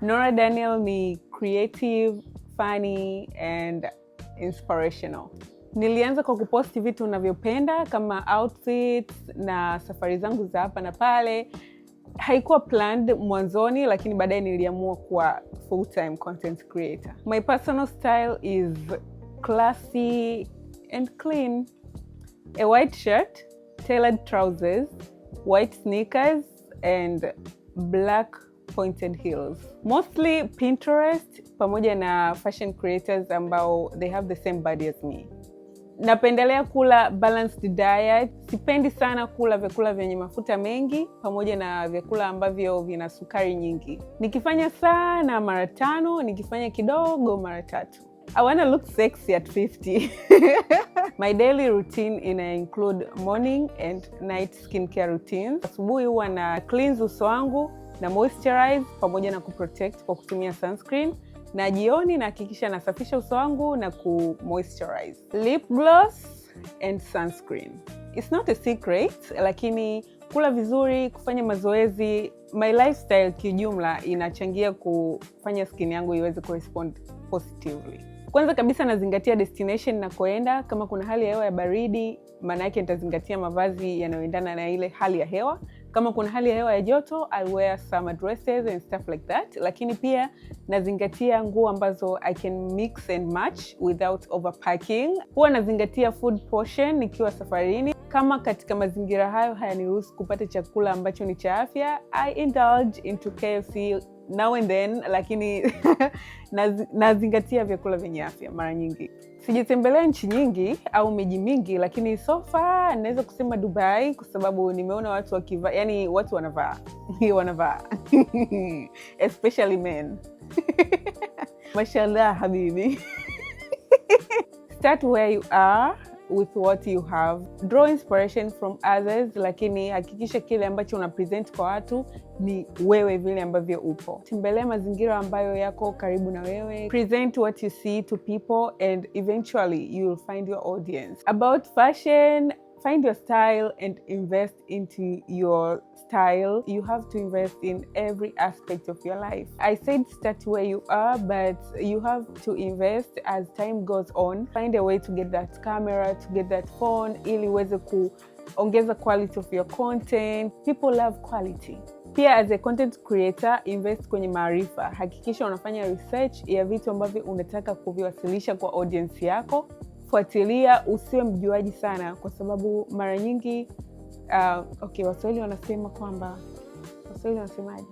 Nora Daniel ni creative, funny and inspirational. Nilianza kwa kuposti vitu ninavyopenda kama outfits na safari zangu za hapa na pale. Haikuwa planned mwanzoni, lakini baadaye niliamua kuwa full-time content creator. My personal style is classy and clean. A white shirt, tailored trousers, white sneakers and black pointed heels. Mostly Pinterest pamoja na fashion creators ambao they have the same body as me. Napendelea kula balanced diet. Sipendi sana kula vyakula vyenye mafuta mengi pamoja na vyakula ambavyo vina sukari nyingi. Nikifanya sana mara 5, nikifanya kidogo mara 3. I wanna look sexy at 50. My daily routine include morning and night skincare routines. Asubuhi huwa na cleanse uso wangu na moisturize pamoja na kuprotect kwa kutumia sunscreen, na jioni nahakikisha nasafisha uso wangu na kumoisturize. Lip gloss and sunscreen. It's not a secret, lakini kula vizuri, kufanya mazoezi, my lifestyle kijumla inachangia kufanya skin yangu iweze correspond positively. Kwanza kabisa nazingatia destination nakoenda. Kama kuna hali ya hewa ya baridi, maana yake nitazingatia mavazi yanayoendana na ile hali ya hewa. Kama kuna hali ya hewa ya joto, I wear summer dresses and stuff like that. Lakini pia nazingatia nguo ambazo I can mix and match without overpacking. Huwa nazingatia food portion nikiwa safarini. Kama katika mazingira hayo hayaniruhusu kupata chakula ambacho ni cha afya, I indulge into KFC now and then, lakini nazingatia vyakula vyenye afya mara nyingi. Sijatembelea nchi nyingi au miji mingi, lakini so far naweza kusema Dubai kwa sababu nimeona watu wakivaa, yani watu wanavaa. Wanavaa. Especially men. Mashallah habibi. Start where you are with what you have. Draw inspiration from others, lakini hakikisha kile ambacho una present kwa watu ni wewe vile ambavyo upo. Tembelea mazingira ambayo yako karibu na wewe. Present what you see to people and eventually you will find your audience. About fashion, find your style and invest into your style. You have to invest in every aspect of your life. I said start where you are, but you have to invest as time goes on. Find a way to get that camera, to get that phone, ili uweze kuongeza quality of your content. People love quality. Pia as a content creator, invest kwenye maarifa. Hakikisha unafanya research ya vitu ambavyo unataka kuviwasilisha kwa audience yako. Fuatilia, usiwe mjuaji sana kwa sababu mara nyingi Waswahili wanasema kwamba, Waswahili wanasemaje?